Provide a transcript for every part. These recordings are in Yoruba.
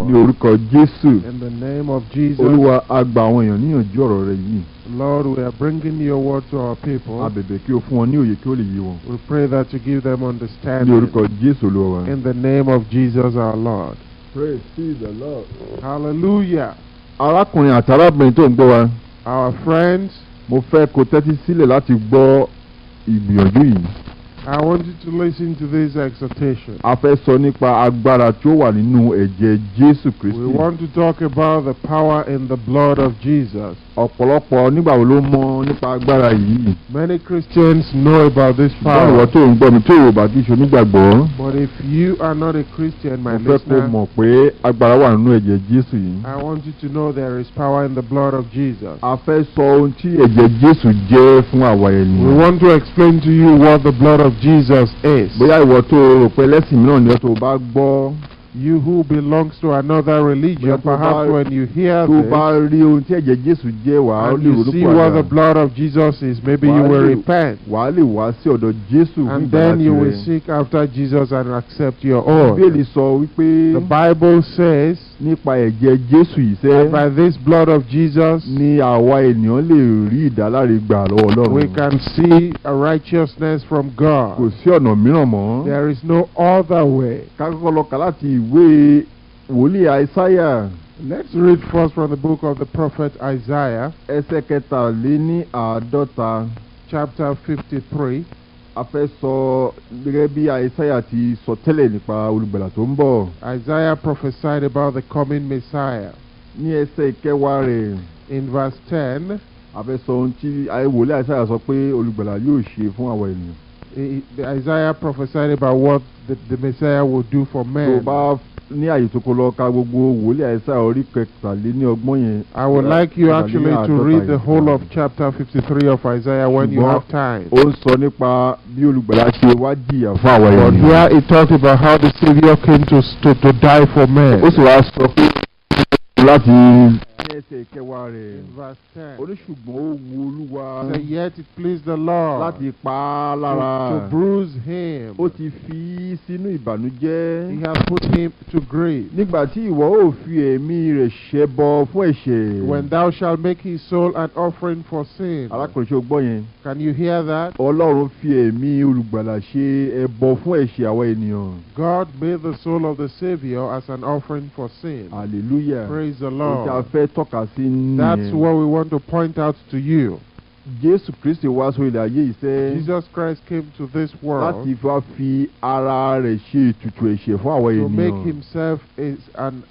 Lord. Ní orúkọ Jésù. In the name of Jesus. Olúwa, a gba àwọn èèyàn níyànjú ọ̀rọ̀ rẹ yìí. Lord, we are bringing your word to our people. A bẹ̀bẹ̀ kí o fún wọn ní òye kí ó lè yé wọn. We pray that you give them Ní understanding. orúkọ Jésù Olúwa wa. In the name of Jesus our Lord. Praise be the Lord. Hallelujah. Arákùnrin àti arábìnrin tó ń gbọ́ wa. Our friends, Mo fẹ́ kó tẹ́tí sílẹ̀ láti gbọ́ ìgbìyànjú yìí. I want you to listen to this exhortation. A fẹ́ sọ nípa agbára tí ó wà nínú ẹ̀jẹ̀ Jésù Kristi. We want to talk about the power in the blood of Jesus. Ọ̀pọ̀lọpọ̀ nígbà wo ló mọ̀ nípa agbára yìí? Many Christians know about this Ṣùgbọ́n ìwọ power. tó ń gbọ́ mi tó ò bá kí ṣe onígbàgbọ́. But if you are not a Christian, my Mo fẹ́ kó listener, mọ̀ pé agbára wà nínú ẹ̀jẹ̀ Jésù yìí. I want you to know there is power in the blood of Jesus. A fẹ́ sọ ohun tí ẹ̀jẹ̀ Jésù jẹ́ fún àwa We ènìyàn. want to explain to you what the blood of Jesus is. Bóyá ìwọ tó rò pé ẹlẹ́sìn mìíràn ni ọ́ tó bá gbọ́. You who belongs to another religion, Bóyá tó bá- perhaps when you hear Tó this bá rí ohun tí ẹ̀jẹ̀ Jésù jẹ́, wàá and lè you see what the ronúpìwàdà. blood of Jesus is, maybe you will repent. Wàá lè wá sí ọ̀dọ̀ Jésù fún And ìgbàlà then you will tirẹ̀. seek after Jesus and accept your own. Bíbélì sọ wípé The Bible says nípa ẹ̀jẹ̀ Jésù yìí sẹ́ that by this blood of Jesus ni àwa ènìyàn lè rí ìdáláre gbà lọ́wọ́ Ọlọ́run. we can see a righteousness from Kò God. sí ọ̀nà mìíràn mọ́. There is no other way. Ká kọ́kọ́ lọ kà láti ìwé wòlíì Àìsáyà. Let's read first from the book of the prophet Isaiah, Ẹsẹ̀ 53. Chapter 53. A fẹ́ sọ gẹ́gẹ́ bí Àìsáyà ti sọ tẹ́lẹ̀ nípa olùgbàlà tó ń bọ̀. Isaiah prophesied about the coming Messiah. Ní ẹsẹ̀ 10 rẹ̀, In verse 10, a fẹ́ sọ ohun tí wòlíì Àìsáyà sọ pé olùgbàlà yóò ṣe fún àwọn ènìyàn. Isaiah prophesied about what the Messiah will do for Tó men. bá ní àyè tó kó lọ ka gbogbo wòlíì Àìsáyà orí 53 yẹn. I would like you actually to read the whole of chapter 53 of Isaiah when you Ṣùgbọ́n have time. ó ń sọ nípa bí olùgbàlà ṣe wá jìyà fún àwọn But ènìyàn. here it talks about how the Savior came to die for men. Ó sì wá sọ pé láti ní ẹsẹ̀ 10 rẹ̀. In verse 10, Ó ní ṣùgbọ́n ó wu Olúwa say, "Yet it pleased the Lord láti pa á lára. to bruise him. Ó ti fi í sínú ìbànújẹ́. He has put him to grief. Nígbà tí ìwọ ó fi ẹ̀mí rẹ̀ ṣẹbọ fún ẹ̀ṣẹ̀." When thou shalt make his soul an offering for sin." Arákùnrin, ṣé o gbọ́ yẹn? Can you hear that? Ọlọ́run fi ẹ̀mí olùgbàlà ṣe ẹbọ fún ẹ̀ṣẹ̀ àwọn ènìyàn. God made the soul of the Savior as an offering for sin. Hallelujah. Praise the Ohun tí a Lord. fẹ́ tọ́ka sí That's nìyẹn. what we want to point out to you. Jésù Kristi wá sórí ilẹ̀ ayé yìí sẹ́ Jesus Christ came to this world láti wá fi ara rẹ̀ ṣe ètùtù ẹ̀ṣẹ̀ fún àwọn to make ènìyàn. Himself is an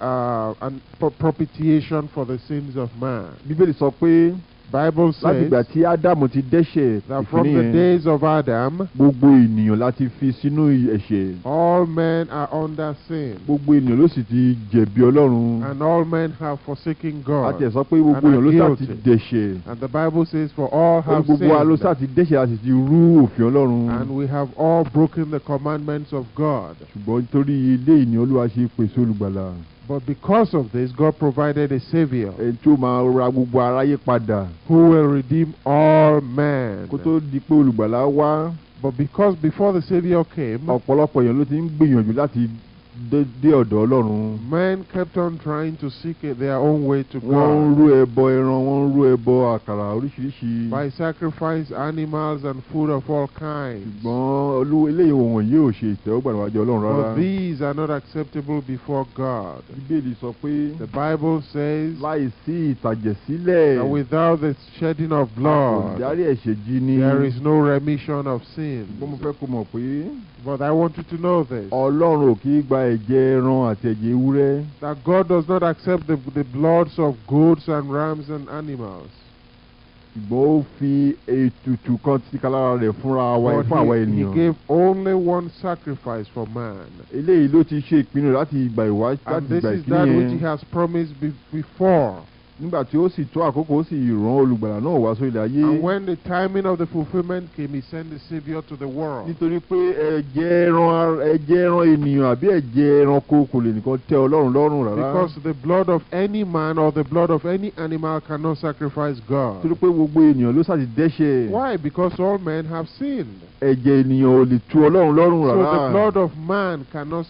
propitiation for the sins of man. Bíbélì sọ pé Bible láti ìgbà says tí Ádámù ti dẹ́ṣẹ̀ that from ìkíní the yẹn, days of Adam, gbogbo ènìyàn láti fi sínú ẹ̀ṣẹ̀. All men are under sin, Gbogbo ènìyàn ló sì ti jẹ̀bi Ọlọ́run. And all men have forsaken A God. tiẹ̀ sọ pé gbogbo and are ènìyàn ló sá ti guilty. dẹ̀ṣẹ̀. And the Bible says, "For all have Gbogbo wa ló sinned, sá ti dẹ́ṣẹ̀, a sì ti rú òfin Ọlọ́run. And we have all broken the commandments of God." Ṣùgbọ́n nítorí eléyìí ni Olúwa ṣe pèsè olùgbàlà. But because of this, God provided a Savior Ẹni tí ó máa ra gbogbo aráyé padà. Who will redeem all men. Kó tó di pé olùgbàlà wá, But because before the Savior came, ọ̀pọ̀lọpọ̀ èèyàn ló ti ń gbìyànjú láti dé ọ̀dọ̀ Ọlọ́run. Men kept on trying to seek it their own way to Wọ́n ń God rú ẹbọ ẹran, wọ́n ń rú ẹbọ àkàrà oríṣiríṣi. By sacrifice animals and food of all kinds. Ṣùgbọ́n olú eléyìí wọ̀nyí ò ṣe ìtẹ́wọ́gbà níwájú Ọlọ́run rárá. But these are not acceptable before God. Bíbélì sọ pé The Bible says láì sí ìtàjẹ̀sílẹ̀, that without the shedding of kò blood, dárí ẹ̀ṣẹ̀ jì ni. There is no remission of sins. Ṣùgbọ́n mo fẹ́ kó mọ̀ pé But I want you to know this, Ọlọ́run ò kì í gba ẹ̀jẹ̀ ẹran àti ẹ̀jẹ̀ ewúrẹ́. That God does not accept the bloods of goats and rams and animals. Ṣùgbọ́n ó fi ètùtù kan tìkálára rẹ̀ fúnra wa But fún àwa he ènìyàn. Gave only one sacrifice for man. Eléyìí ló ti ṣe ìpinnu láti ìgbà ìwá And láti this ìgbà is that ìkíní which he yẹn. has promised before. Nígbà tí ó sì tó àkókò, ó sì rán olùgbàlà náà wá sórí ilẹ̀ ayé. And when the timing of the fulfillment came, he sent the Savior to the world. Nítorí pé ẹ̀jẹ̀ ẹran ènìyàn àbí ẹ̀jẹ̀ ẹranko kò lè nìkan tẹ́ Ọlọ́run lọ́rùn rárá. Because the blood of any man or the blood of any animal cannot sacrifice God. Torí pé gbogbo ènìyàn ló ṣáà ti dẹ́ṣẹ̀. Why? Because all men have sinned. Ẹ̀jẹ̀ ènìyàn ò lè tu Ọlọ́run lọ́rùn So rárá. the blood of man cannot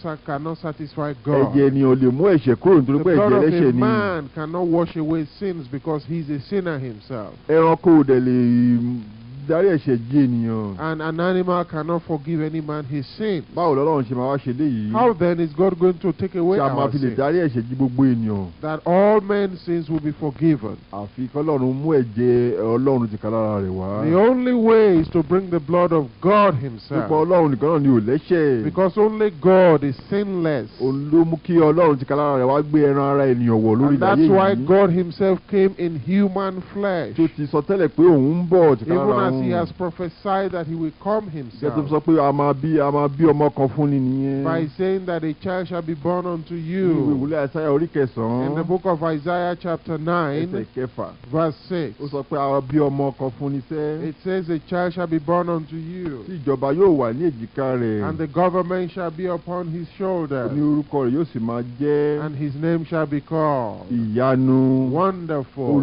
satisfy God. Ẹ̀jẹ̀ ènìyàn ò lè mú ẹ̀ṣẹ̀ kúrò nítorí The pé blood ẹ̀jẹ̀ of ẹlẹ́ṣẹ̀ a ni. man cannot wash away sins because he's a sinner himself. Ẹranko ò dẹ̀ lè dárí ẹ̀ṣẹ̀ jì ènìyàn. And an animal cannot forgive any man his sin. Báwo lọ́lọ́run ṣe máa wá ṣe léyìí? How then is God going to take away Tí a máa our fi lè sins? dárí ẹ̀ṣẹ̀ jì gbogbo ènìyàn. That all men's sins will be forgiven. Àfi kọ́lọ́run mú ẹ̀jẹ̀ Ọlọ́run tìkálára rẹ̀ wá. The only way is to bring the blood of God himself. Nípa Ọlọ́run nìkan náà ni ò lẹ́ṣẹ̀. Because only God is sinless. Òun ló mú kí Ọlọ́run tìkálára rẹ̀ wá gbé ẹran ara ènìyàn wọ̀ lórí And that's ayé why yìí. God himself came in human flesh. Tó ti sọ tẹ́lẹ̀ pé òun ń bọ̀ Even tìkálára as he òun. has prophesied that he will come Jẹ́ tó himself. sọ pé a máa bí ọmọ kan fún ni nìyẹn. By saying that a child shall be born unto Ní ìwé you. ìwúlẹ̀ Àìsáyà orí In the kẹsàn-án book of Isaiah chapter ẹsẹ̀ 9, 6. verse 6. Ó sọ pé a bí ọmọ kan fún ni sẹ́. It says a child shall be born unto you, Tí ìjọba yóò wà ní èjìká rẹ̀. and the government shall be upon his shoulders, Ní orúkọ rẹ̀ yóò sì máa jẹ́ and his name shall be called Ìyanu, Wonderful,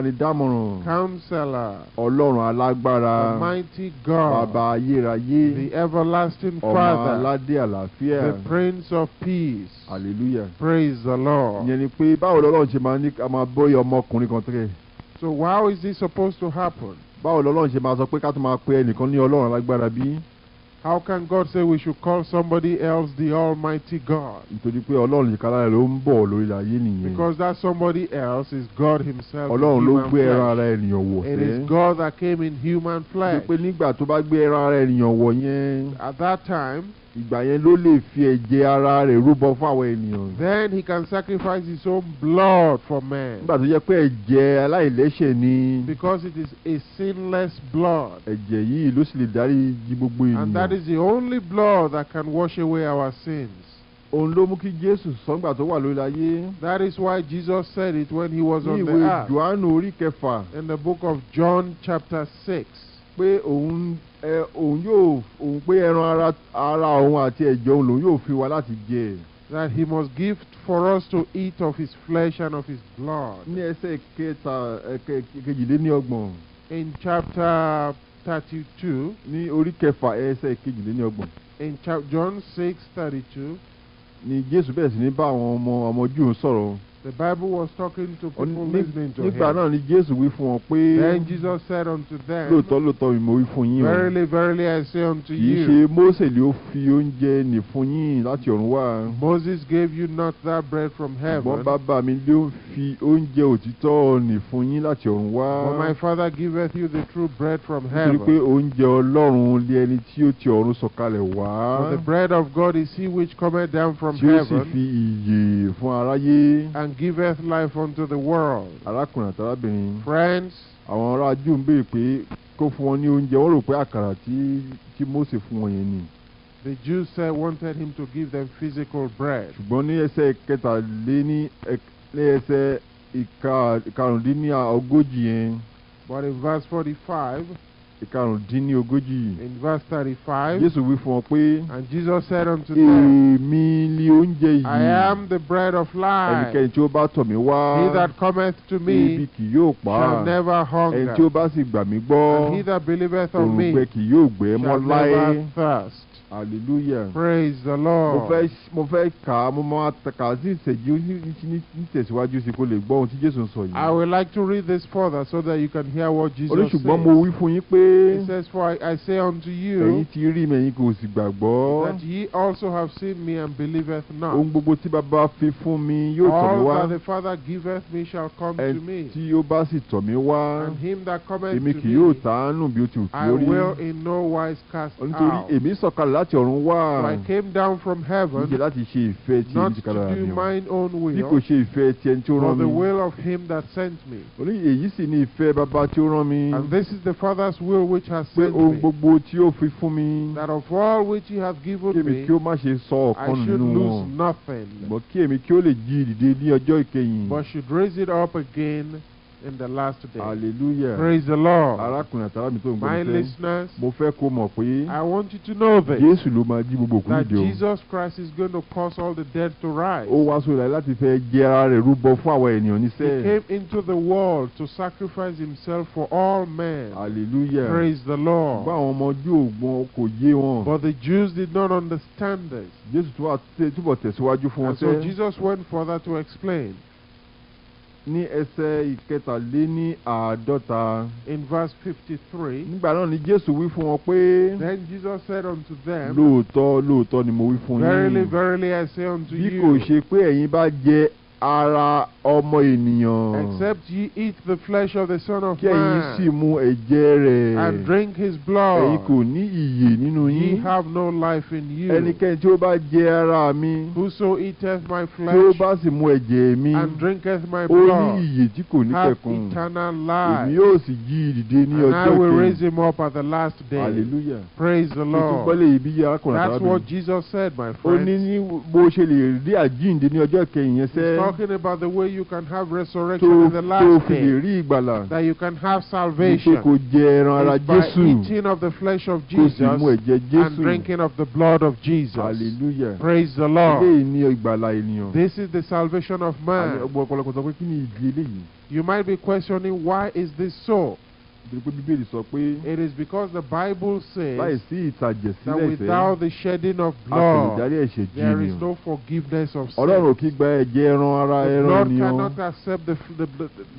Olùbánidámọ̀ràn, Counselor, Ọlọ́run alágbára, the Mighty God, Bàbá ayérayé, the Everlasting Ọmọ Father, aládé àlàáfíà. the Prince of Peace. Hallelujah. Praise the Lord. Ìyẹn ni pé báwo lọ́lọ́run ṣe máa ní ká máa bọ́ ọmọkùnrin kan tẹ́lẹ̀? So how is this supposed to happen? Báwo lọ́lọ́run ṣe máa sọ pé ká tún máa pe ẹnìkan ní Ọlọ́run alágbára bí? How can God say we should call somebody else the Almighty God? Nítorí pé Ọlọ́run tìkálára rẹ̀ ló ń bọ̀ lórí ayé nìyẹn. Because that somebody else is God himself in Ọlọ́run ló human gbé ẹran flesh. ara ènìyàn wọ̀ It sẹ́. is God that came in human flesh. Pé nígbà tó bá gbé ẹran ara ènìyàn wọ̀ yẹn, At that time, ìgbà yẹn ló lè fi ẹ̀jẹ̀ ara rẹ̀ rúbọ fún àwọn ènìyàn. then he can sacrifice his own blood for man. Nígbà tó jẹ́ pé ẹ̀jẹ̀ aláìlẹ́ṣẹ̀ ni, Because it is a sinless blood. ẹ̀jẹ̀ yìí ló sì lè dárí jì gbogbo And that ènìyàn. is the only blood that can wash away our sins. Òun ló mú kí Jésù sọ nígbà tó wà lórí ayé. That is why Jesus said it when he was Ní on the ìwé earth. Jòhánù orí 6 In the book of John chapter 6. pé òun ẹ òun yóò òun pé ẹran ara òun àti ẹ̀jẹ̀ òun lòun yóò fi wá láti jẹ. That he must give for us to eat of his flesh and of his blood. Ní ẹsẹ̀ 32. In chapter 32, Ní orí 6 ẹsẹ̀ 32. in John 6:32, Ni Jésù bẹ̀rẹ̀ sí ní bá àwọn ọmọ Júù sọ̀rọ̀. the Bible was talking to Ó ní- people listening to Nígbà him. náà ni Jésù wí fún wọn pé, Then Jesus said unto them, lóòótọ́ lóòótọ́ ni mo wí fún yín o, Verily, verily, I say unto kì í you, ṣe Mósè ló fi oúnjẹ nì fún yín láti ọ̀run wá, Moses gave you not that bread from ṣùgbọ́n heaven, Bàbá mi ló ń fi oúnjẹ òtítọ́ nì fún yín láti ọ̀run wá. but my Father giveth you the true bread from Nítorí pé heaven. oúnjẹ Ọlọ́run lé ẹni tí ó ti ọ̀run sọ̀kalẹ̀ wá, For the bread of God is he which cometh down from tí ó sì heaven fi ìyè fún aráyé. and giveth life unto the world. Arákùnrin àtàrábìnrin, Friends, àwọn ará Júù ń béèrè pé kó fún wọn ní oúnjẹ. Wọ́n rò pé àkàrà tí Mósè fún wọn yẹn ni. The Jews said wanted him to give them physical bread. Ṣùgbọ́n ní ẹsẹ̀ kẹtàléní ní ẹsẹ̀ 35 yẹn, But in verse 45, 35, in verse 35, Jésù wí fún wọn pé, and Jesus said unto them, Èmi ni oúnjẹ I yìí. am the bread of life. Ẹnikẹ́ni tí ó bá tọ̀ mí wá, He that cometh to ebi me kì yóò pa á. shall never Ẹni tí ó hunger, bá sì gbà mí gbọ́, and he that believeth on òǹgbẹ me kì yóò gbẹ mọ́ shall láé. never thirst. Hallelujah. Praise the Mo fẹ́ Lord. Mo fẹ́ kà á, mo máa kà á sí ìṣẹ́jú ní tẹ̀síwájú sí kó lè gbọ́ ohun tí Jésù ń sọ I yìí. would like to read this further so that you can hear what Ó ní, Jesus ṣùgbọ́n mo says. wí fún yín pé He says, For I say unto ẹ̀yin you ti rí mi, ẹ̀yin kò sì gbàgbọ́. that ye also have seen me and believeth not. Ohun gbogbo tí Bàbá fi fún mi yóò tọ̀ mí All wá. that the Father giveth me shall come to Ẹni me, tí ó bá sì tọ̀ mí wá, and him that cometh èmi to kì yóò me, tàánù bí ó ti wù kí I ó rí. will in no wise cast Nítorí out. èmi sọ̀kalẹ̀ láti ọ̀run wá, For I came down from kì í ṣe heaven láti ṣe ìfẹ́ ti èmi not tìkára to do mi o, mine own bí kò will, ṣe ìfẹ́ ti ẹni tí ó rán but the mi. will of him that sent me. Ó ní èyí sì ni ìfẹ́ Bàbá tí ó rán mi, And this is the Father's will will which has pé sent ohun me, gbogbo tí ó fi fún mi, that of all which he hath given kí èmi me, kí ó má ṣe sọ I ọ̀kan should nínú lose wọn, nothing, ṣùgbọ́n kí èmi kí ó lè jí dìde ní ọjọ́ ìkẹyìn. but should raise it up again in the last day. Hallelujah. Praise the Lord. Arákùnrin àtàrà mi tó ń gbọ́ My mi sẹ́, listeners, mo fẹ́ kó mọ̀ pé I want you to know this, Jésù ló máa jí gbogbo òkú that dìde o. Jesus Christ is going to cause all the dead to rise. Ó wá sórí ayé láti fẹ́ jẹ́ ara rẹ̀ rúbọ fún àwọn ènìyàn He níṣẹ́. came into the world to sacrifice himself for all men. Hallelujah. Praise the Ṣùgbọ́n Lord. àwọn ọmọ Júù ògbọ́n kò yé wọn. But the Jews did not understand this. Jésù tún wá túbọ̀ tẹ̀síwájú fún wọn And so sẹ́. Jesus went further to explain. Ní ẹsẹ̀ 53. In verse 53, Nígbà náà ni Jésù wí fún wọn pé, then Jesus said unto them, lóòótọ́ lóòótọ́ ni mo wí fún Verily, yín. verily, I say unto Bí kò you, ṣe pé ẹ̀yin bá jẹ ara ọmọ ènìyàn, except ye eat the flesh of the Son of kí ẹ̀yin sì Man mu ẹ̀jẹ̀ rẹ̀, and drink his ẹ̀yin blood, kò ní ìyè nínú ye yín. have no life in you. Ẹnikẹ́ni tí ó bá jẹ ara mi, Whoso eateth my tí ó flesh bá sì mu ẹ̀jẹ̀ mi, and drinketh my ó ní blood ìyè tí kò ní hath pẹ̀kun. eternal Èmi life, yóò sì jí i dìde ní and I ọjọ́ will raise ìkẹyìn. him up at the last day. Hallelujah. Praise the Kí n tún gbọ́ Lord. lè ibi yí arákùnrin That's àtàrábìnrin. what Jesus said, my Ó ní friends. ní bó ṣe lè rí àjíǹde ní ọjọ́ ìkẹyìn yẹn He's sẹ́, talking about the way you can have resurrection tó in the tó last fi lè day, rí ìgbàlà, that you can have ní pé salvation. kó jẹ ẹran ara Is by Jésù, eating of the flesh of kó sì mu Jesus ẹ̀jẹ̀ and Jésù. drinking of the blood of Jesus. Hallelujah. Praise the Lord. Eléyìí ni ìgbàlà ènìyàn. This is the salvation of man. Ọ̀pọ̀lọpọ̀ sọ pé kí ni ìdí eléyìí? You might be questioning, why is this so? Nítorí pé Bíbélì sọ pé It is because the Bible says láìsí ìtàjẹ̀ that sílẹ̀ sẹ́, without the shedding of a kò lè blood, dárí ẹ̀ṣẹ̀ jì there is ènìyàn. no forgiveness of sin. Ọlọ́run ò kí gba ẹ̀jẹ̀ ẹran ara The ẹran blood ènìyàn. cannot accept the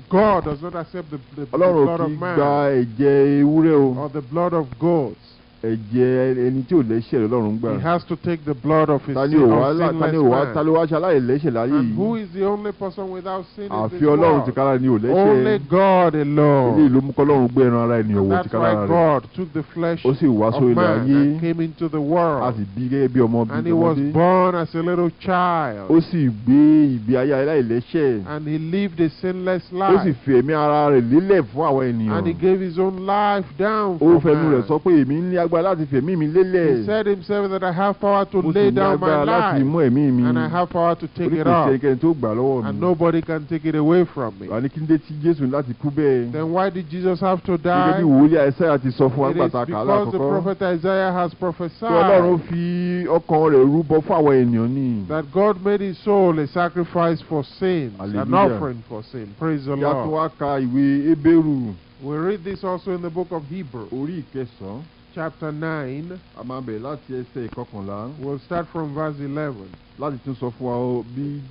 God does not accept the Ọlọ́run ò blood kí of man gba ẹ̀jẹ̀ ewúrẹ́ o. or the blood of goats. Ẹ̀jẹ̀ ẹni tí ò lẹ́ṣẹ̀ lọ́lọ́run gbà. He has to take the blood of his Ta ni sin, ò wá of ta ni sinless ò wá ta man. ló wá ṣe aláìlẹ́ṣẹ̀ láyé And who yìí? is the only person without sin in Àfi this Ọlọ́run world? tìkára ni ò Only lẹ́ṣẹ̀. God alone. Eléyìí ló mú kọ́lọ́run gbé ẹran ara ènìyàn wọ̀ That's tìkára why rẹ̀. God took the flesh Ó sì wá of sórí ilẹ̀ man ayé. and came into the A world. sì bí gẹ́gẹ́ bí ọmọ bí And he was ọmọdé. born as a little child. Ó sì gbé ìgbé ayé aláìlẹ́ṣẹ̀. And he lived a sinless Ó sì life. fi ẹ̀mí ara rẹ̀ lélẹ̀ fún àwọn ènìyàn. And he gave his own life down Ó for fẹnu rẹ̀ man. sọ pé èmi ní agbára láti fi ẹ̀mí mi lélẹ̀. He said himself that I have power to Mo sì lay ní down my agbára láti life mú ẹ̀mí mi. and I have power to take Orí it kò sí up, ẹnikẹ́ni tó gbà lọ́wọ́ and mi. nobody can take it away from me. Wà ní kí n dé tí Jésù ní láti kú bẹ́ẹ̀. Then why did Jesus have to Gẹ́gẹ́ bí die? wòlíì Àìsáyà ti sọ fún wa It nígbà is tá a kà á because the lákọ̀ọ́kọ́. prophet Isaiah has Pé Ọlọ́run prophesied fi ọkàn rẹ̀ rúbọ fún àwọn ènìyàn ni. that God made his soul a sacrifice for sins, an Hallelujah. offering for sin. Praise the Kí a tún Lord. wá ka ìwé Hébérù We read this also in the book of Hebrews, orí 9. chapter 9. A máa bẹ̀rẹ̀ láti ẹsẹ̀ 11. We'll start from verse 11. Láti tún sọ fún wa o bí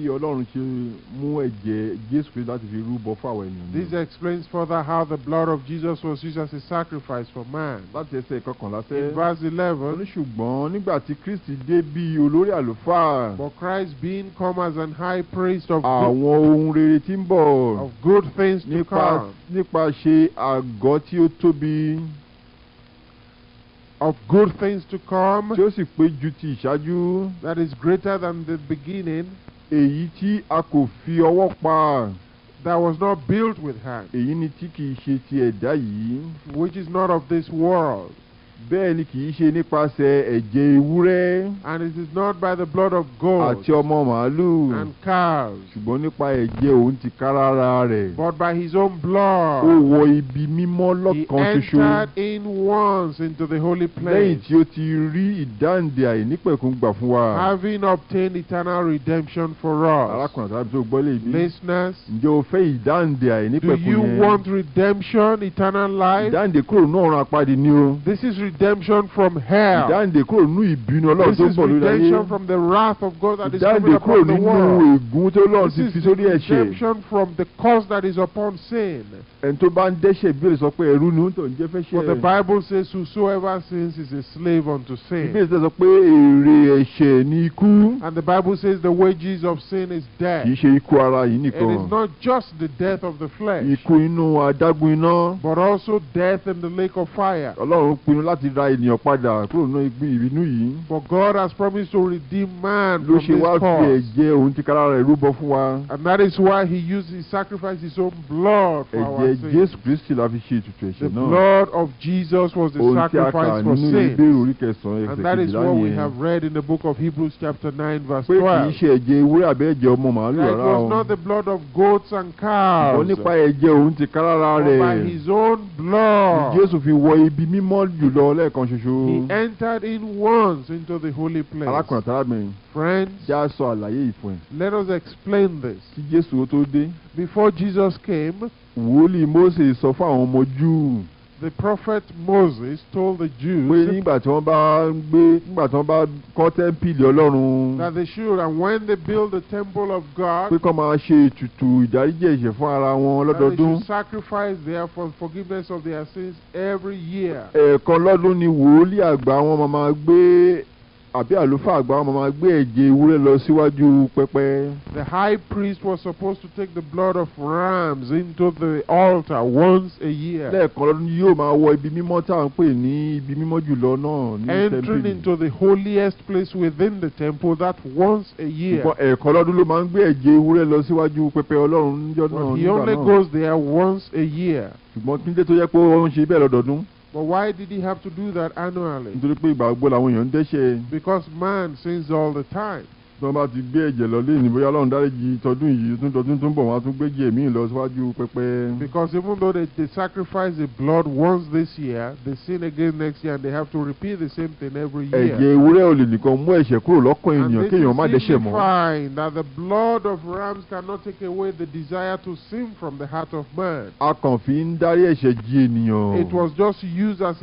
Ọlọ́run ṣe mú ẹ̀jẹ̀ Jésù Kristi láti fi rúbọ fún àwọn ènìyàn This ni. explains further how the blood of Jesus was used as a sacrifice for man. Láti ẹsẹ̀ 11 sẹ́. In verse Ó 11, ní ṣùgbọ́n nígbà tí Kristi dé bí olórí àlùfáà but Christ being come as an high priest of good, àwọn ohun rere tí ń bọ̀ of good things to nípa come, nípa ṣe àgọ́ tí ó tóbi of good things to come, tí ó sì pé ju ti ìṣáájú, that is greater than the beginning, èyí tí a kò fi ọwọ́ pa, that was not built with hands, èyí ni tí kìí ṣe ti ẹ̀dá yìí, which is not of this world, bẹ́ẹ̀ ni kìí ṣe nípasẹ̀ ẹ̀jẹ̀ ewúrẹ́ and it is not by the blood of goats àti ọmọ màálù, and calves, ṣùgbọ́n nípa ẹ̀jẹ̀ òun tìkára rẹ̀, but by his own ó blood. wọ ibi mímọ́ He lọ́kan ṣoṣo entered in once into the holy lẹ́yìn place, tí ó ti rí ìdáǹdè àìnípẹ̀kun gbà fún wa. having obtained eternal redemption for us. Arákùnrin àti tó gbọ́ lè bí, Listeners, ǹjẹ́ o fẹ́ ìdáǹdè do àìnípẹ̀kun you yẹn? want redemption, eternal life? Ìdáǹdè kúrò nínú ọ̀run àpáàdì ni o. This is redemption from hell. Ìdáǹdè kúrò nínú ìbínú Ọlọ́run This tó ń is bọ̀ lórí ayé. redemption from the wrath of God that is coming Ìdáǹdè kúrò upon the nínú world. ègún tó Ọlọ́run ti This fi is sórí ẹ̀ṣẹ̀. redemption from the curse that is upon sin. Ẹni tó bá ń dẹ́ṣẹ̀, Bíbélì sọ pé ẹrú ni ó ń tọ̀ ń jẹ́ For the fẹ́ṣẹ̀. Bible says, whosoever sins is a slave unto sin. Bíbélì sọ pé èrè ẹ̀ṣẹ̀ ni ikú. And the Bible says the wages of sin is death. Kì í ṣe ikú ara yìí It nìkan. is not just the death of the flesh, Ikú inú adágún iná. but also death in the lake of fire. Ọlọ́run pinnu láti láti ra ènìyàn padà kúrò nínú ìbínú yìí. But God has promised to redeem man Ló from ṣe this wá fi curse. ẹ̀jẹ̀ òun tìkára rẹ̀ rúbọ fún wa. And that is why he sacrificed his own blood for our Ẹ̀jẹ̀ sins. Jésù Kristi la fi ṣe ètùtù The ẹ̀ṣẹ̀ náà. blood of Jesus was the Ohun tí a kà sacrifice for nínú sins. Hébérù orí 9 And ẹsẹ̀ that is 12 what we yẹn. have read in the book of Hebrews chapter 9 verse Pé kì í 12. ṣe ẹ̀jẹ̀ ewúrẹ́ àbí ẹ̀jẹ̀ ọmọ màálù That it rárá was o. not the blood of goats and Ṣùgbọ́n cows, nípa ẹ̀jẹ̀ òun tìkára but rẹ̀ by his own ni blood. Jésù fi wọ ibi mímọ́ jùlọ lẹ́ẹ̀kan ṣoṣo. He entered in once into the holy place. Arákùnrin àtàrábìnrin, Friends, jẹ́ á sọ àlàyé yìí fún ẹ. let us explain this. Kí Jésù ó tó dé, Before Jesus came, wòlíì Mósè sọ fún àwọn ọmọ Júù the prophet Moses told the pé Jews nígbà tí wọ́n bá ń gbé nígbà tí wọ́n bá kọ́ tẹ́ḿpìlì Ọlọ́run that they should, and when they build the temple of God, pé kó máa ṣe ètùtù ìdáríjì ẹ̀ṣẹ̀ fún ara wọn that they lọ́dọọdún. should sacrifice there for forgiveness of their sins every year. Ẹ̀ẹ̀kan lọ́dún ni wòlíì àgbà wọn máa gbé àbí àlùfáà àgbà wọn máa gbé ẹ̀jẹ̀ ewúrẹ́ lọ síwájú pẹpẹ. The high priest was supposed to take the blood of rams into the altar once a year, Lẹ́ẹ̀kan lọ́dún yóò máa wọ ibi mímọ́ tá à ń pè ní ibi mímọ́ jùlọ náà ní entering tẹ́ḿpìlì. into the holiest place within the temple, that once a year. Ṣùgbọ́n ẹ̀ẹ̀kan lọ́dún ló máa ń gbé ẹ̀jẹ̀ ewúrẹ́ lọ síwájú pẹpẹ Ọlọ́run níjọ́ náà But he nígbà only náà. goes there once a year. Ṣùgbọ́n kí n dé tó yẹ pé ó ń ṣe bẹ́ẹ̀ lọ́dọọdún? But why did he have to do that annually? Nítorí pé ìgbà gbogbo làwọn èèyàn ń dẹ́ṣẹ̀. Because man sins all the time. Tí wọ́n bá ti gbé ẹ̀jẹ̀ lọ léyìn bóyá Ọlọ́run dáríjì tọdún yìí tún tọdún tó ń bọ̀ wọ́n á tún gbéjẹ̀ míì lọ síwájú pẹpẹ. Because even though they sacrifice the blood once this year, they sin again next year, and they have to repeat the same thing every year. Ẹ̀jẹ̀ ewúrẹ́ ò lè nìkan mú ẹ̀ṣẹ̀ kúrò lọ́kàn And ènìyàn this kéèyàn má is dẹ́ṣẹ̀ mọ́. signifying that the blood of rams cannot take away the desire to sin from the heart of man. A kàn fi ń dárí ẹ̀ṣẹ̀ jì ènìyàn. It was just used as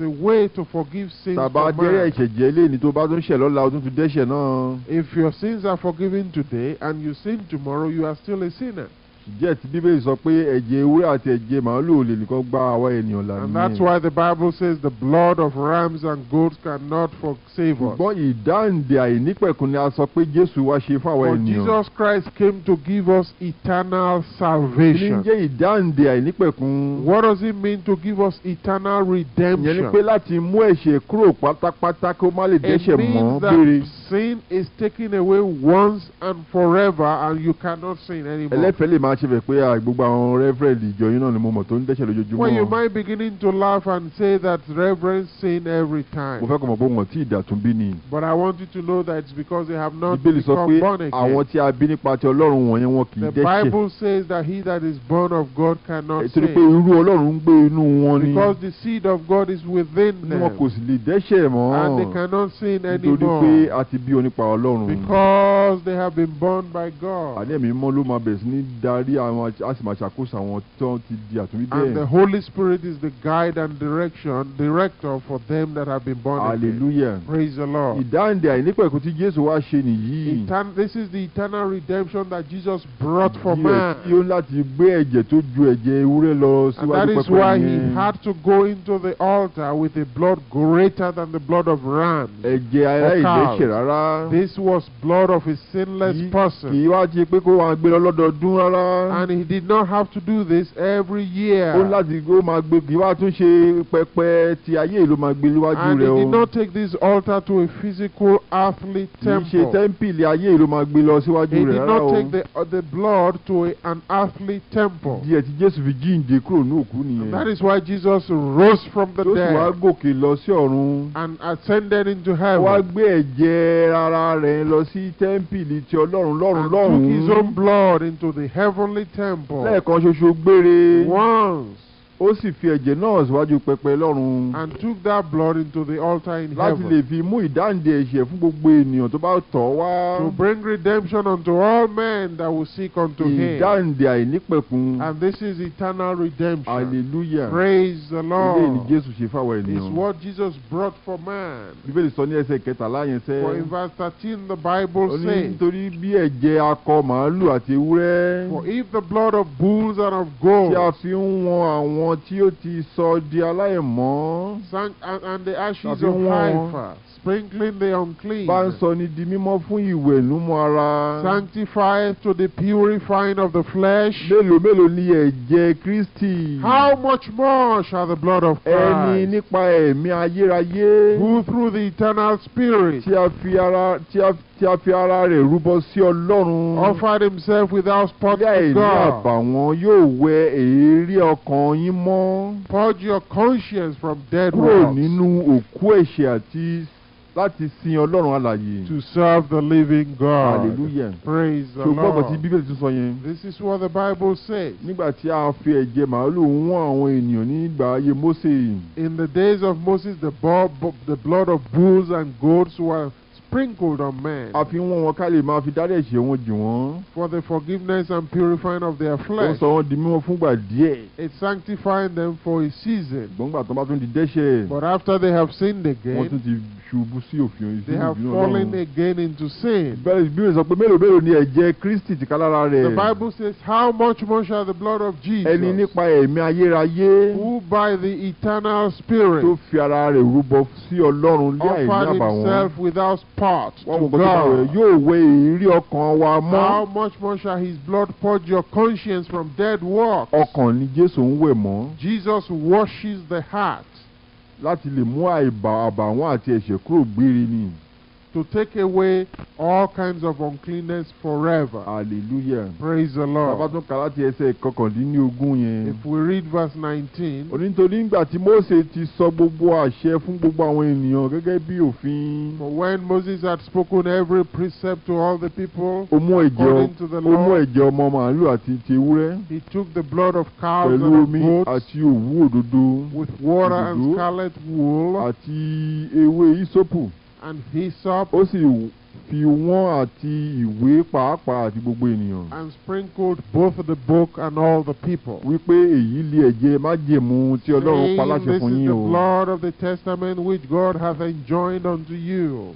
a way to forgive sins Tá bá for dárí man. ẹ̀ṣẹ̀ jì lénìí tó bá tún ṣẹ̀ lọ́la ó tún tún dẹ́ṣẹ̀ náà. If your sins are forgiven today and you sin tomorrow, you are still a sinner. Díẹ̀ tí Bíbélì sọ pé ẹ̀jẹ̀ ewúrẹ́ àti ẹ̀jẹ̀ màálù ò lè nìkan gba àwa ènìyàn là And that's nìyẹn. why the Bible says the blood of rams and goats cannot save us. Ṣùgbọ́n ìdáǹdè àìnípẹ̀kun ni a sọ pé Jésù wá ṣe fún àwa For ènìyàn. Jesus Christ came to give us eternal Kí ni salvation. jẹ́ ìdáǹdè àìnípẹ̀kun? What does it mean to give us eternal Ìyẹn ni redemption? pé láti mú ẹ̀ṣẹ̀ kúrò pátápátá kó má lè It dẹ́ṣẹ̀ mọ́ means gbére. that sin is taken away once and forever, and you cannot sin anymore. Ẹlẹ́fẹ̀ẹ́ lè máa ṣe fẹ̀ pé à, gbogbo àwọn reverend ìjọ yín náà ni mo mọ̀ tó ń dẹ́ṣẹ̀ lójoojúmọ́. Well, you might beginning to laugh and say that reverends sin every time. Mo fẹ́ kó mọ̀ pé wọn tí ì dàtúnbí ni. But I want you to know that it's because they have not Bíbélì sọ become pé born again. àwọn tí a bí nípa ti Ọlọ́run wọ̀nyẹn wọn kì í The dẹ́ṣẹ̀. Bible says that he that is born of God cannot Torí pé sin. irú Ọlọ́run ń gbé inú wọn ni. Because the seed of God is within Ní them. wọn kò sì lè dẹ́ṣẹ̀ mọ́. And they cannot sin Nítorí pé anymore. a ti bí wọn nípa Ọlọ́run. Because they have been born by God. Àní Ẹ̀mí Mímọ́ ló máa bẹ̀rẹ̀ sí ní darí àwọn á sì máa ṣàkóso àwọn tí wọ́n ti di àtúnbí And the bẹ́ẹ̀. Holy Spirit is the guide and director for them that have been born again. Hallelujah. Praise the Lord. Ìdáǹdè àìnípẹ̀kun tí Jésù wá ṣe nìyí. This is the eternal redemption that Jesus brought for Díẹ̀ man. tí ó ní láti gbé ẹ̀jẹ̀ tó ju ẹ̀jẹ̀ ewúrẹ́ lọ And that síwájú is pẹpẹ why he yẹn. had to go into the altar with a blood greater than the blood of rams. Ẹ̀jẹ̀ aláìlẹ́ṣẹ̀ rárá. This was blood of a sinless person. Kì í wá ṣe pé kó wá gbé lọ lọ́dọọdún rárá. And he did not have to do this every year. Ó ní láti ó máa gbé kì í wá tún ṣe pẹpẹ ti ayé ló máa gbé níwájú And he rẹ̀ o. did not take this altar to a physical earthly Kì í ṣe temple. tẹ́ḿpìlì ayé ló máa gbé lọ síwájú He rẹ̀ did rárá not o. take the blood to an earthly temple. Díẹ̀ tí Jésù fi jíǹde kúrò ní òkú And nìyẹn. that is why Jesus rose from the Tó sì wá dead gòkè lọ sí ọ̀run. and ascended into Ó wá heaven gbé ẹ̀jẹ̀ ara rẹ̀ lọ sí tẹ́ḿpìlì ti Ọlọ́run lọ́run and took his lọ́run. own blood into the heavenly temple Lẹ́ẹ̀kan ṣoṣo gbére. once Ó sì fi ẹ̀jẹ̀ náà síwájú pẹpẹ lọ́run. and took that blood into the altar in Láti heaven lè fi mú ìdáǹdè ẹ̀ṣẹ̀ fún gbogbo ènìyàn tó bá tọ̀ ọ́ wá. To bring redemption unto all men that will seek unto him. Ìdáǹdè àìnípẹ̀kun. And this is eternal redemption. Hallelujah. Praise the Eléyìí ni Lord. Jésù ṣe fáwọn It's ènìyàn. what Jesus brought for man. Bíbélì sọ ní ẹsẹ̀ 13 yẹn sẹ́. For in verse 13 the Bible Ó ní says, nítorí bí ẹ̀jẹ̀ akọ màálù àti ewúrẹ́ For if the blood of bulls and of tí a goats fi ń wọn àwọn Àwọn tí ó ti sọ di aláìmọ́ And the ashes tàbí of wọ́n heifer, sprinkling the unclean, bá ń sọ ni di mímọ́ fún ìwẹ̀nùmọ́ ara, sanctifieth to the purifying of the flesh. Mélòó mélòó ni ẹ̀jẹ̀ Kristi, How much more shall the blood of ẹni Christ, nípa ẹ̀mí ayérayé who through the eternal Spirit tí a fi ara rẹ̀ rúbọ sí Ọlọ́run offered himself without spot ní to àìní God, àbàwọ́n, yóò wẹ èérí ọkàn yín mọ́ purge your conscience from dead kúrò works nínú òkú ẹ̀ṣẹ̀ àti láti sin Ọlọ́run alààyè? To serve the living God. Hallelujah. Praise the Ṣùgbọ́n ọ̀pọ̀ tí Lord. Bíbélì tún sọ yẹn. This is what the Bible says. Nígbà tí a fi ẹ̀jẹ̀ màálù wọ́n àwọn ènìyàn nígbà ayé Mósè, In the days of Moses, the blood of bulls and goats were sprinkled on men a fi wọ́n wọn ká lè máa fi dárí ẹ̀ṣẹ̀ wọn jì wọ́n. For the forgiveness and purifying of their Ó flesh. sọ wọ́n di mímọ́ fúngbà díẹ̀. It sanctifying them for a season. Ṣùgbọ́n nígbà tó bá tún di dẹ́ṣẹ̀, But after they have sinned wọ́n again, tún ti ṣubú sí òfin they have ìbínú fallen Ọlọ́run. Again into sin. Bíbélì sọ pé mélòó mélòó ni ẹ̀jẹ̀ Kristi tìkálára The rẹ̀, Bible says, how much more shall the blood of ẹni Jesus, nípa ẹ̀mí ayérayé who by the eternal Spirit tó fi ara rẹ̀ rúbọ sí Ọlọ́run ní àìní offered àbàwọ́n, himself without spot wọ́n to wò kó tó bá rẹ̀ God, yóò wẹ èérí ọkàn wa mọ́. how much more shall his blood purge your conscience from dead works? Ọkàn ni Jésù ń wẹ̀ mọ́ Jesus washes the heart láti lè mú àìbà àbàwọ́n àti ẹ̀ṣẹ̀ kúrò gbére ni. To take away all kinds of uncleanness forever. Hallelujah. Praise the Tá a bá Lord. Tún kà láti ẹsẹ̀ 19 yẹn. If we read verse 19, Ó ní nítorí nígbà tí Mósè ti sọ gbogbo àṣẹ fún gbogbo àwọn ènìyàn gẹ́gẹ́ bí òfin, For when Moses had spoken every precept to all the people, ó mú ẹ̀jẹ̀ according to the ó mú law, ẹ̀jẹ̀ ọmọ màálù àti ti ewúrẹ́ he took the blood of cows pẹ̀lú and of omi goats àti òwú òdòdó with water and òdòdó scarlet wool àti ewé ìsopù, and hyssop ó sì fi wọ́n àti ìwé pàápàá àti gbogbo ènìyàn, and sprinkled both the book and all the people, wípé èyí li ẹ̀jẹ̀ májẹ̀mú tí Ọlọ́run pa saying, láṣẹ "This fún is yín the o. blood of the testament which God hath enjoined unto you."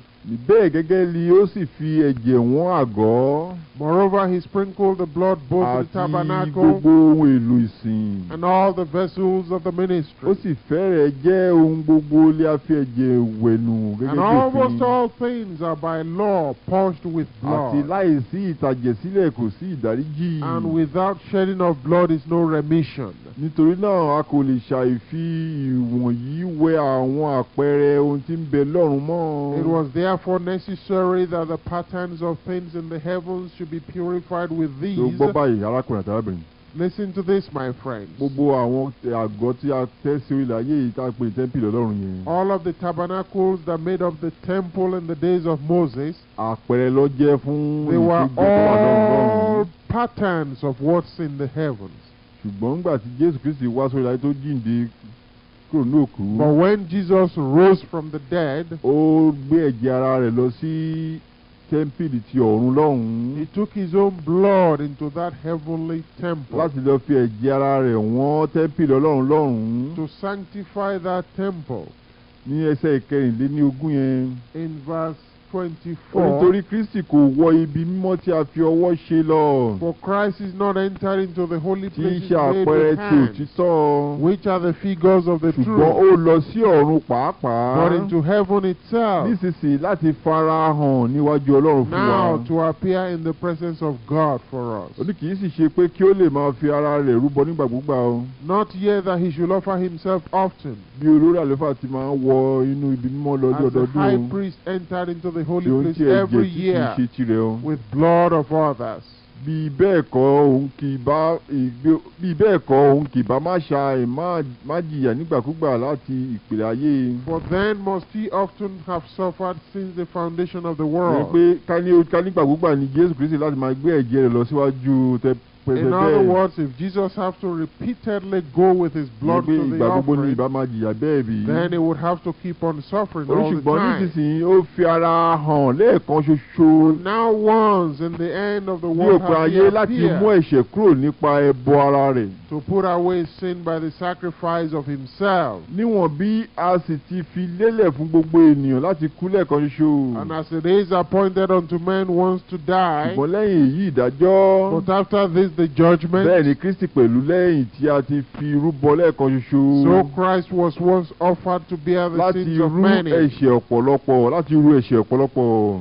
Bẹ́ẹ̀ gẹ́gẹ́ ni ó sì fi ẹ̀jẹ̀ wọ́n àgọ́ Moreover, he sprinkled the blood both of the àti tabernacle gbogbo ohun èlò ìsìn. And all the vessels of the ministry. Ó sì fẹ́rẹ̀ jẹ́ ohun gbogbo li a fi ẹ̀jẹ̀ wẹ̀nù gẹ́gẹ́ And bí almost òfin. All things are by law purged with Àti blood. láìsí ìtàjẹ̀sílẹ̀ kò sí ìdáríjì. And without shedding of blood is no remission. Nítorí náà a kò lè ṣàì fi ìwọ̀nyí wẹ àwọn àpẹẹrẹ ohun tí ń bẹ lọ́run mọ́. It was therefore necessary that the patterns of things in the heavens should be purified with Tó these. gbọ́ báyìí, arákùnrin àti arábìnrin. Listen to this, my friends. Gbogbo àwọn àgọ́ tí a tẹ́ sí orílẹ̀ ayé yìí tá a pè ní tẹ́ḿpìlì Ọlọ́run yẹn, All of the tabernacles that made up the temple in the days of Moses, àpẹẹrẹ ló jẹ́ fún they were ìtújẹ tó wà lọ́run lọ́run. all patterns of what's in the heavens. Ṣùgbọ́n nígbà tí Jésù Kristi wá sórí ayé tó jíǹde kúrò ní òkú, But when Jesus rose from the dead, ó gbé ẹ̀jẹ̀ ara rẹ̀ lọ sí tẹ́ḿpìlì ti ọ̀run lọ́hùn-ún he took his own blood into that heavenly temple láti lọ fi ẹ̀jẹ̀ ara rẹ̀ wọ́n tẹ́ḿpìlì Ọlọ́run lọ́hùn-ún. To sanctify that temple. Ní ẹsẹ̀ 24 yẹn, In verse ó 24, nítorí Kristi kò wọ ibi mímọ́ tí a fi ọwọ́ ṣe lọ, For Christ is not entered into the holy tí í places ṣe made àpẹẹrẹ with ti hands, òtítọ́, which are the figures of the ṣùgbọ́n truth, ó lọ sí ọ̀run pàápàá but into heaven itself, nísinsìnyí láti fara hàn níwájú Ọlọ́run fún wa. Now to appear in the presence of God for us. Ó ní kì í sì ṣe pé kí ó lè máa fi ara rẹ̀ rúbọ nígbà gbogbo o, Not yet that he should offer himself often, bí olórí àlùfáà ti máa ń wọ inú ibi mímọ́ lọ ní as the ọdọọdún high o, priest entered into the holy tí ó ń place tí ẹ̀jẹ̀ every tí kì í year ṣe tirẹ̀ o. with blood of others. Bí bẹ́ẹ̀ kọ́ òun kì bá má ṣàì má jìyà nígbàkúgbà láti ìpìlẹ̀ ayé. For then must he often have suffered since the foundation of the Ní world. pé ká nígbàkúgbà ní Jésù Kristi láti máa gbé ẹ̀jẹ̀ rẹ̀ lọ síwájú tẹ pẹpẹ In other bẹ́ẹ̀. words, if Jesus have to repeatedly go with his Ní blood pé to the ìgbà gbogbo ní offering, ìbá máa jìyà bẹ́ẹ̀ bí. Then he would have to keep on suffering all the Ṣùgbọ́n time. nísinsìnyí ó fi ara hàn lẹ́ẹ̀kan ṣoṣo Now once in the end of the ní world òpin hath he ayé láti mú appeared ẹ̀ṣẹ̀ kúrò nípa ẹbọ ara rẹ̀. To put away sin by the sacrifice of himself. Níwọ̀n bí a sì ti fi lélẹ̀ fún gbogbo ènìyàn láti kú lẹ́ẹ̀kan ṣoṣo. And as it is appointed unto men once to die, Ṣùgbọ́n lẹ́yìn èyí ìdájọ́. But after this the judgment. Bẹ́ẹ̀ ni Kristi pẹ̀lú lẹ́yìn tí a ti fi rúbọ lẹ́ẹ̀kan ṣoṣo. So Christ was once offered to bear the Láti sins of rú many. ẹ̀ṣẹ̀ ọ̀pọ̀lọpọ̀, láti rú ẹ̀ṣẹ̀ ọ̀pọ̀lọpọ̀.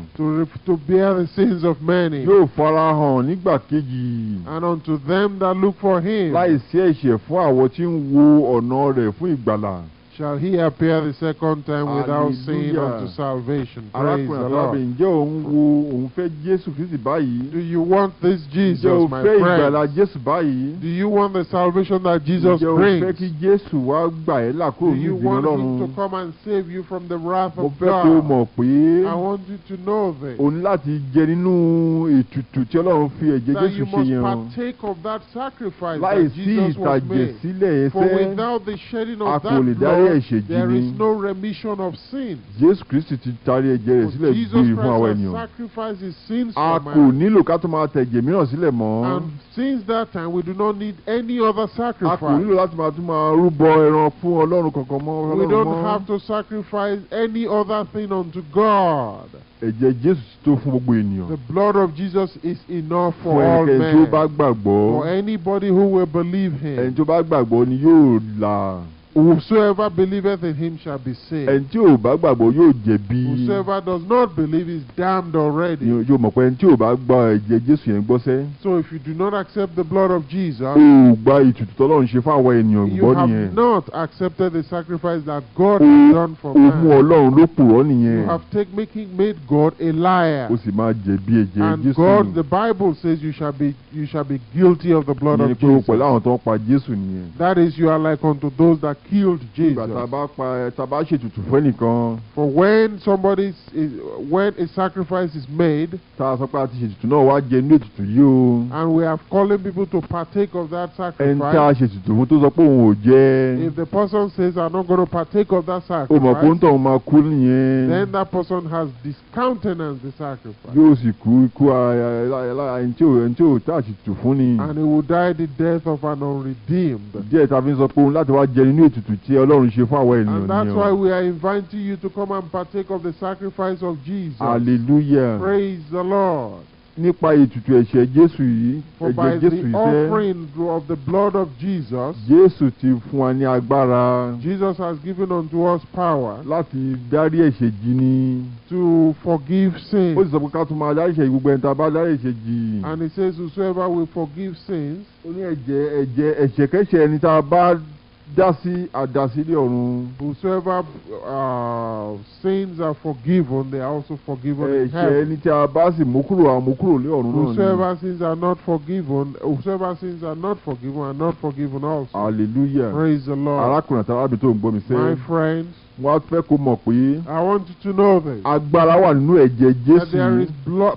To bear the sins of many. Yóò farahàn nígbà kejì. And unto them that look for him. Láìsí ẹ̀ṣẹ̀ fún àwọn tí ń wo ọ̀nà rẹ̀ fún ìgbàlà. Shall he appear the second time without sin Hallelujah. Unto salvation. Praise Arákùnrin the àti Lord. arábìnrin, ǹjẹ́ òun wo òun fẹ́ Jésù Kristi báyìí? Do you want this Ǹjẹ́ o Jesus, my fẹ́ ìgbàlà friend? Jésù báyìí? Do you want the salvation that Jesus Ǹjẹ́ o fẹ́ brings? kí Jésù wá gbà ẹ́ là Do kúrò ní you ìbínú want him Ọlọ́run? to come and save you from the wrath Mo of fẹ́ kó o God? mọ̀ pé I want you to know this. o ní láti jẹ nínú ètùtù tí Ọlọ́run fi ẹ̀jẹ̀ That Jésù you ṣe must yẹn o. partake of that sacrifice that Láìsí Jesus was made. ìtàjẹ̀sílẹ̀ For ẹsẹ̀, without the shedding a of kò that lè dárí blood, ẹ̀ṣẹ̀ jì there ni. is no remission of sin. Jésù Kristi ti tarí ẹ̀jẹ̀ rẹ̀ For sílẹ̀ Jesus gbìrì fún àwọn Christ has ènìyàn. sacrificed his sins A for kò man. nílò ká tó máa tẹ̀jẹ̀ mìíràn sílẹ̀ mọ́. And since that time, we do not need any other A kò sacrifice. nílò láti máa tún máa rúbọ ẹran fún Ọlọ́run kankan mọ́. We Ọlọ́run don't mọ́. have to sacrifice any other thing unto God. Ẹ̀jẹ̀ Jésù ti tó fún gbogbo ènìyàn. The blood of Jesus is enough for Fún all ẹnikẹ́ni tí ó men. bá gbàgbọ́. For anybody who will believe Ẹni him. tó bá gbàgbọ́ ni yóò là. Whosoever believeth in him shall be saved. Ẹni tí ò bá gbàgbọ́ yóò jẹ̀bi. Whosoever does not believe is damned already. Yóò mọ̀ pé ẹni tí ò bá gba ẹ̀jẹ̀ Jésù yẹn gbọ́ sẹ́. So if you do not accept the blood of Jesus, O ò gba ètùtù tọ́lọ́run ṣe fún àwọn ènìyàn you gbọ́ have nìyẹn. not accepted the sacrifice that God has done for O mú man. Ọlọ́run lópùrọ́ nìyẹn. You have made God a liar. O sì máa jẹ̀bi ẹ̀jẹ̀ And Jésù. God, the Bible says, you shall be guilty of the blood Ìyẹn ni of pé o Jesus. pẹ̀lú àwọn tó ń pa Jésù nìyẹn. That is, you are like unto those that killed Ìgbà tá a Jesus. bá pa tá a bá ṣètùtù fún ẹnìkan, For when a sacrifice is made, tá a sọ pé a ti ṣètùtù náà, wá jẹ inú ètùtù yìí o. and we are calling people to partake of that Ẹni tá a sacrifice, ṣètùtù fún tó sọ pé òun ò jẹ, if the person says, "I'm not going to partake of that ó mọ̀ pé ó ń sacrifice," tọ̀ máa kú nìyẹn. then that person has discountenanced the sacrifice. Yóò sì kú ikú ẹni tí ò tá a ṣètùtù fún ni. And he will die the death of an unredeemed. Díẹ̀ tá a fi ń sọ pé òun láti wá jẹ nínú ètùtù tí Ọlọ́run ṣe fún àwọn ènìyàn And that's nìyẹn why o. we are inviting you to come and partake of the sacrifice of Jesus. Hallelujah. Praise the Lord. Nípa ètùtù ẹ̀ṣẹ̀ Jésù yìí, For by ẹ̀jẹ̀ Jésù the yìí sẹ́, offering of the blood of Jesus, Jésù ti fún wa ní agbára Jesus has given unto us power láti dárí ẹ̀ṣẹ̀ jì ni. to forgive sin. Ó sì sọ pé ká tún máa dárí ẹ̀ṣẹ̀ gbogbo ẹni tá a bá dárí ẹ̀ṣẹ̀ jì. And he says, "Whosoever will forgive sins," Ó ní ẹ̀jẹ̀ ẹ̀ṣẹ̀kẹ́ṣẹ̀ ẹni tá a bá dá sí àdásílẹ̀ ọ̀run. Whosoever sins are forgiven, they are also forgiven in Ẹ̀ṣẹ̀ heaven. ẹni tí a bá sì mú kúrò, a mú kúrò lé ọ̀run náà ni. Whosoever sins are not forgiven, whosoever sins are not forgiven are not forgiven also. Hallelujah. Praise the Lord. Arákùnrin àti arábìnrin tó ń gbọ́ mi sẹ́, My friends, wọ́n á fẹ́ kó mọ̀ pé I want you to know this, agbára wà nínú ẹ̀jẹ̀ that Jésù. there is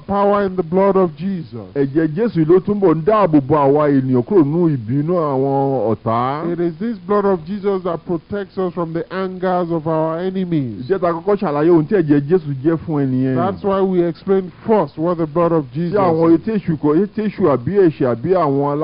power in the blood of Jesus. Ẹ̀jẹ̀ Jésù ló túnbọ̀ ń dáàbò bo àwa ènìyàn kúrò nínú ìbínú àwọn ọ̀tá. It is this blood of Jesus that protects us from the angers of our enemies. Ìjẹta kọ́kọ́ ṣàlàyé ohun tí ẹ̀jẹ̀ Jésù jẹ́ fún ẹnìyẹn. That's why we explained first what the blood of Tí Jesus àwọn is. etí èṣù kọ etí èṣù àbí ẹ̀ṣẹ̀ àbí àwọn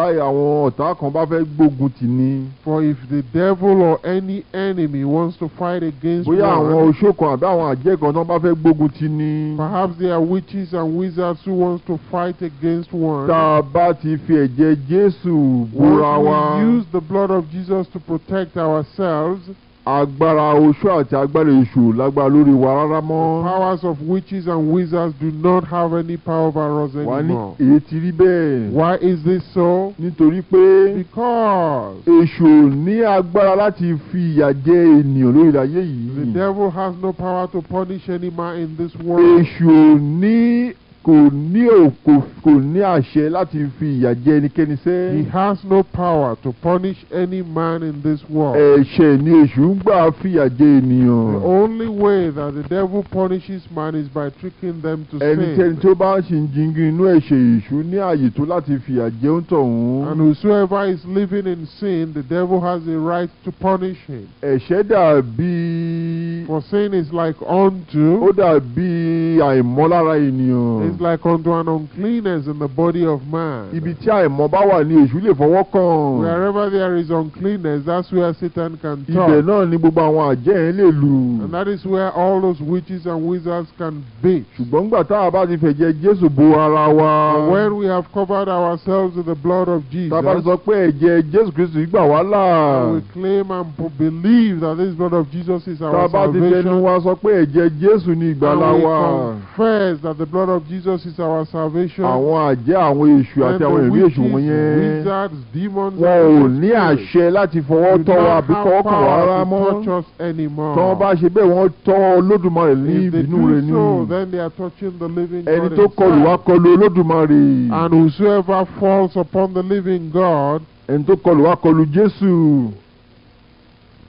ọ̀tá kan bá fẹ́ gbógun tì ní. For if the devil or any enemy wants to fight against Bóyá àwọn one, oṣó kan àbí àwọn àjẹ́ kan tó bá fẹ́ gbógun tì ní. perhaps there are witches and wizards who wants to fight against one. Tá a bá ti fi ẹ̀jẹ̀ Jésù bora wa, Once we use the blood of Jesus to protect ourselves, agbára oṣó àti agbára èṣù lágbára lórí wa rárá the mọ́. powers of witches and wizards do not have any power over us Wà ní anymore. èyí ti rí bẹ́ẹ̀? Why is this so? Nítorí pé Because èṣù ò ní agbára láti fi ìyà jẹ ènìyàn lórí ayé the yìí. devil has no power to punish any man in this world. Èṣù ò ní kò ní ò kò kò ní àṣẹ láti fi ìyà jẹ ẹnikẹ́ni He sẹ́. has no power to punish any man in this world. Ẹ̀ṣẹ̀ ni èṣù ń gbà fìyà jẹ ènìyàn. The only way that the devil punishes man is by tricking them to Ẹnikẹ́ni sin. tó bá ṣì ń jingin inú ẹ̀ṣẹ̀, èṣù ní àyè tó láti fìyà jẹ ń tọ̀hún. And whosoever is living in sin, the devil has a right to punish him. Ẹ̀ṣẹ̀ dàbí For sin is like Ó unto, dàbí àìmọ́lára ènìyàn. Is like unto an uncleanness in the body of man. Ibi tí àìmọ́ bá wà ní èṣù lè fọwọ́ kàn. Wherever there is uncleanness, that's where Satan can Ibẹ̀ touch. Náà ni gbogbo àwọn àjẹ́ yẹn lè lù. And that is where all those witches and wizards can be. Ṣùgbọ́n nígbà tá a bá ti fẹ̀jẹ̀ Jésù bo ara wa, But when we have covered ourselves with the blood of tá a bá ti Jesus, sọ pé ẹ̀jẹ̀ Jésù Kristi gbà wá là, and we claim and believe that this blood of Jesus is tá our a bá ti fẹnu salvation, wa sọ pé ẹ̀jẹ̀ Jésù ni ìgbàlà and we wa, confess that the blood of Jesus is our salvation, àwọn àjẹ́, àwọn èṣù then àti àwọn the ẹ̀mí èṣù witches, wọ̀nyẹn, wizards, demons, wọn ò and ní evil spirits àṣẹ láti fọwọ́ do tọ́ wa not àbí have fọwọ́ kàn wá power rárá to mọ́. touch us anymore. Tí wọ́n bá ṣe bẹ́ẹ̀, wọ́n tọ́ Olódùmarè ní If they ìbínú rẹ̀ do ní. so, then they are touching the living Ẹni God tó kọlù wá himself. kọlù Olódùmarè. And whosoever falls upon the living God, Ẹni tó kọlù wá kọlù Jésù.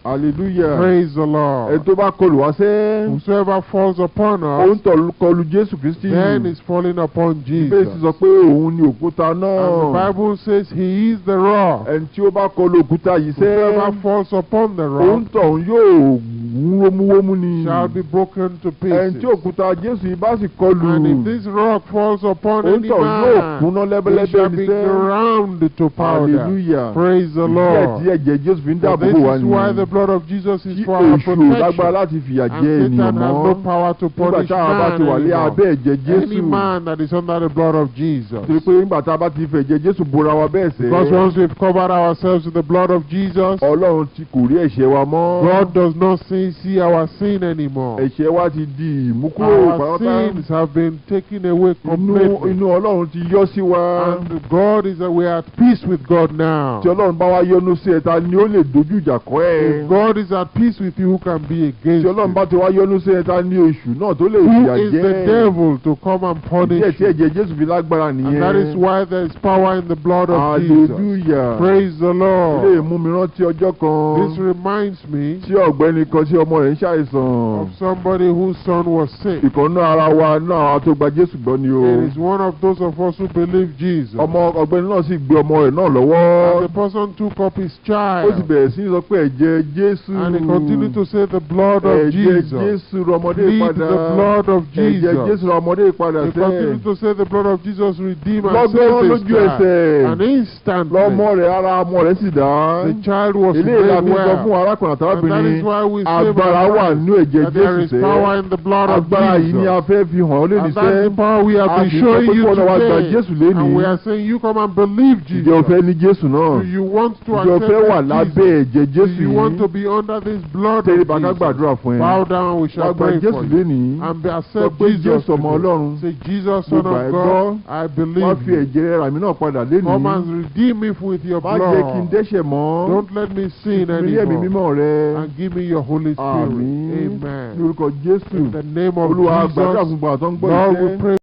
Hallelujah. Praise the Ẹni Lord. tó bá kọlù wá sẹ́, Whosoever falls upon ó ń us, tọ̀ kọlù Jésù Kristi. Then is falling upon Bíbélì Jesus. sì sọ pé òun ni òkúta And the náà. Bible says he is the rock. Ẹni tí ó bá kọlù òkúta yìí sẹ́, Whosoever falls upon the òun rock tọ̀hún yóò wú wómúwómú ni. Shall be broken to Ẹni pieces. tí òkúta Jésù yìí bá sì kọlù, And if this rock falls upon òun any tọ̀hún yóò man, kúnná he lẹ́bẹ́lẹ́bẹ́ shall ni be sẹ́. ground to powder. Hallelujah. Praise the Ìdí ẹ̀ Lord. tí ẹ̀jẹ̀ Jésù fi ń For dáàbò this bò wá is why nìyẹn. the blood of Jesus is Tí for our èṣù ò lágbára protection. Láti fìyà And jẹ ènìyàn Satan has no mọ́. Power to Nígbà punish tá a bá man ti wà lé anymore. abẹ́ ẹ̀jẹ̀ Any Jésù. Man that is under the blood of Jesus. Torí pé nígbà tá a bá ti fẹ̀jẹ̀ Jésù bora wa bẹ́ẹ̀ sẹ́, Because once we've covered ourselves with the blood of Jesus, Ọlọ́run ti kò rí ẹ̀ṣẹ̀ wa mọ́. God does not see our sin anymore. Ẹ̀ṣẹ̀ wa ti di ìmúkúrò Our pátápátá. Sins have been taken away Inú completely. Inú Ọlọ́run ti yọ́ sí wa. And God is, we are at peace with God now. Tí Ọlọ́run bá wá yọ́nú sí ẹ, ta ni ó lè dojú ìjà kọ ẹ́? If God is at peace with you, who can be against Tí Ọlọ́run you? Bá ti wá yọ́nú sí ẹ, ta ni èṣù náà tó lè Who fìyà is jẹ the ẹ́? Devil to come and Ìdí ẹ̀ punish tí you? Ẹ̀jẹ̀ Jésù fi lágbára And that is nìyẹn. Why there is power in the blood of Jesus. Hallelujah. Praise the Ilé Lord. mú mi rántí ọjọ́ kan This reminds me tí ọ̀gbẹ́ni kan tí ọmọ rẹ̀ ń ṣàìsàn. Of somebody whose son was sick. Ìkan nínú ara wa náà, àwọn tó gba Jésù gbọ́ ni o. It is one of those of us who believe Jesus. Ọmọ ọ̀gbẹ́ni náà sì gbé ọmọ rẹ̀ náà lọ́wọ́. And the person took up his Ó sì child. Bẹ̀rẹ̀ sí í sọ pé ẹ̀jẹ̀ Jésù. And he continued to say, "The blood of Ẹ̀jẹ̀ Jesus. Jésù ra ọmọdé Plead padà. The blood of Ẹ̀jẹ̀ Jesus." Jésù ra ọmọdé padà He sẹ́. continued to say, "The blood of Jesus redeem and Lọ́gán save this lójú child." ẹsẹ̀, And instantly, lọ́mọ rẹ̀ ara ọmọ rẹ̀ sì dá. The child was Eléyìí la made fi sọ fún well. Arákùnrin And that àtàrábìnrin, is why we say, agbára my wà friends, nínú ẹ̀jẹ̀ that there Jésù is sẹ́. Power in the blood of Agbára yìí ni a Jesus. Fẹ́ fi hàn ọ́ lónìí And that's sẹ́. the power we have A been sì sọ showing pé you kí ọ̀nà wa gba today. Jésù lénìí. And we are saying, you come and believe Ǹjẹ́ o Jesus. Fẹ́ ní Jésù náà? Do you want to Ǹjẹ́ o accept fẹ́ wà this lábẹ́ Jesus? ẹ̀jẹ̀ Do Jésù you want yìí? To be under this blood Tẹríba of ká Jesus? Gbàdúrà fún ẹ. Bow down, we Wá shall gba pray Jésù for you. Lénìí. And be Sọ accept pé Jesus Jésù ọmọ today. Ọlọ́run. Say, "Jesus, Mo Son gbà of ẹ́ God, gbọ́. I Wá believe fi you. Ẹ̀jẹ̀ rẹ̀ rà mí náà padà lénìí. Come and redeem me with your Má jẹ́ kí n blood. Dẹ́ṣẹ̀ mọ́. Don't let me sin Fún mi ní ẹ̀mí anymore. Mímọ́ rẹ. And give me your Holy Spirit." Àmín. Amen. Ní orúkọ Jésù. In the name of Olúwa gbàdúrà Jesus, fún gbogbo àwọn tó ń gbọ́ Lord, we iṣẹ́. Pray.